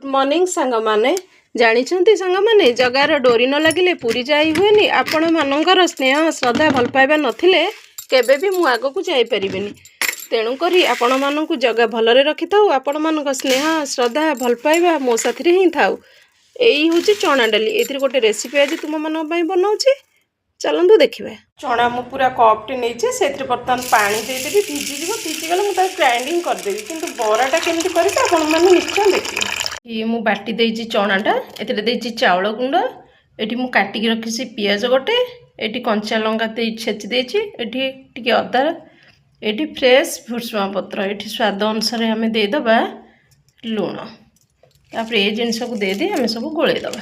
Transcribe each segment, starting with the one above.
Morning ସାଙ୍ଗମାନେ। ଜାଣିଛନ୍ତି ସାଙ୍ଗମାନେ, ଜଗାର ଡୋରି ନ ଲାଗିଲେ ପୁରୀ ଯାଇ ହୁଏନି। ଆପଣମାନଙ୍କର ସ୍ନେହ, ଶ୍ରଦ୍ଧା, ଭଲ ପାଇବା ନଥିଲେ କେବେ ବି ମୁଁ ଆଗକୁ ଯାଇପାରିବିନି। ତେଣୁକରି ଆପଣମାନଙ୍କୁ ଜଗା ଭଲରେ ରଖିଥାଉ। ଆପଣମାନଙ୍କ ସ୍ନେହ, ଶ୍ରଦ୍ଧା, ଭଲ ପାଇବା ମୋ ସାଥିରେ ହିଁ ଥାଉ। ଏଇ ହେଉଛି ଚଣା ଡାଲି। ଏଥିରେ ଗୋଟେ ରେସିପି ଆଜି ତୁମମାନଙ୍କ ପାଇଁ ବନାଉଛି, ଚାଲନ୍ତୁ ଦେଖିବା। ଚଣା ମୁଁ ପୁରା କପ୍ଟେ ନେଇଛି। ସେଥିରେ ବର୍ତ୍ତମାନ ପାଣି ଦେଇଦେବି, ଭିଜିଯିବ। ଭିଜିଗଲେ ମୁଁ ତାକୁ ଗ୍ରାଇଣ୍ଡିଙ୍ଗ କରିଦେବି। କିନ୍ତୁ ବରାଟା କେମିତି କରିବି, ଆପଣମାନେ ନିଶ୍ଚୟ ଦେଖିବେ। ଇଏ ମୁଁ ବାଟି ଦେଇଛି ଚଣାଟା। ଏଥିରେ ଦେଇଛି ଚାଉଳ ଗୁଣ୍ଡ। ଏଠି ମୁଁ କାଟିକି ରଖିଛି ପିଆଜ ଗୋଟେ। ଏଠି କଞ୍ଚା ଲଙ୍କା ଦେଇ ଛେଚି ଦେଇଛି। ଏଠି ଟିକେ ଅଦା, ଏଠି ଫ୍ରେଶ୍ ଭୃଷୁଙ୍ଗା ପତ୍ର। ଏଠି ସ୍ୱାଦ ଅନୁସାରେ ଆମେ ଦେଇଦେବା ଲୁଣ। ତାପରେ ଏ ଜିନିଷକୁ ଦେଇଦେଇ ଆମେ ସବୁ ଗୋଳେଇ ଦେବା।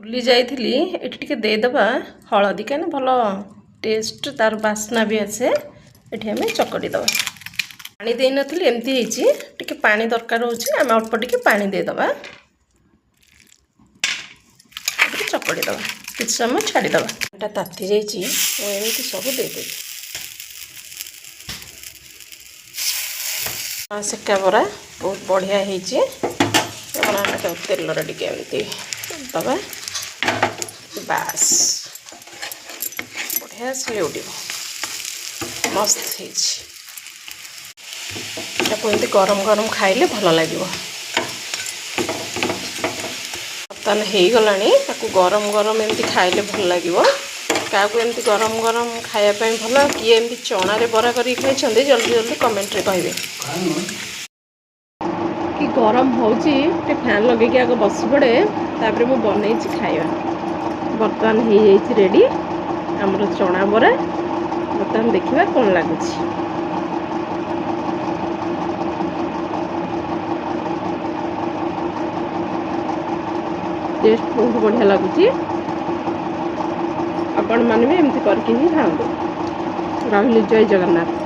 ଭୁଲି ଯାଇଥିଲି, ଏଠି ଟିକେ ଦେଇଦେବା ହଳଦୀ, କାହିଁକିନା ଭଲ ଟେଷ୍ଟ, ତାର ବାସ୍ନା ବି ଆସେ। ଏଠି ଆମେ ଚକଟି ଦେବା। ପାଣି ଦେଇନଥିଲି, ଏମିତି ହେଇଛି। ଟିକେ ପାଣି ଦରକାର ହେଉଛି, ଆମେ ଅଳ୍ପ ଟିକେ ପାଣି ଦେଇଦେବା। ତାପରେ ଚକଟି ଦେବା, କିଛି ସମୟ ଛାଡ଼ିଦେବା। ଏଇଟା ତାତି ଯାଇଛି, ମୁଁ ଏମିତି ସବୁ ଦେଇଦେବି। ସେକା ବରା ବହୁତ ବଢ଼ିଆ ହେଇଛି। ଏବଂ ଆମେ ତାକୁ ତେଲରେ ଟିକେ ଏମିତି ଦେବା, ବାସ୍, ବଢ଼ିଆ ସେ ଉଡ଼ିବ। ମସ୍ତ ହେଇଛି। ତାକୁ ଏମିତି ଗରମ ଗରମ ଖାଇଲେ ଭଲ ଲାଗିବ। ବର୍ତ୍ତମାନ ହେଇଗଲାଣି। ତାକୁ ଗରମ ଗରମ ଏମିତି ଖାଇଲେ ଭଲ ଲାଗିବ। କାହାକୁ ଏମିତି ଗରମ ଗରମ ଖାଇବା ପାଇଁ ଭଲ, କିଏ ଏମିତି ଚଣାରେ ବରା କରିକି ଖାଇଛନ୍ତି, ଜଲ୍ଦି ଜଲ୍ଦି କମେଣ୍ଟରେ କହିବେ। କି ଗରମ ହେଉଛି! ଟିକେ ଫ୍ୟାନ୍ ଲଗେଇକି ଆଗ ବସି ପଡ଼େ, ତାପରେ ମୁଁ ବନେଇଛି ଖାଇବା। ବର୍ତ୍ତମାନ ହେଇଯାଇଛି ରେଡ଼ି ଆମର ଚଣା ବରା। ବର୍ତ୍ତମାନ ଦେଖିବା କ'ଣ ଲାଗୁଛି। ଟେଷ୍ଟ ବହୁତ ବଢ଼ିଆ ଲାଗୁଛି। ଆପଣମାନେ ବି ଏମିତି କରିକି ହିଁ ଖାଆନ୍ତୁ। ରହିଲି, ଜୟ ଜଗନ୍ନାଥ।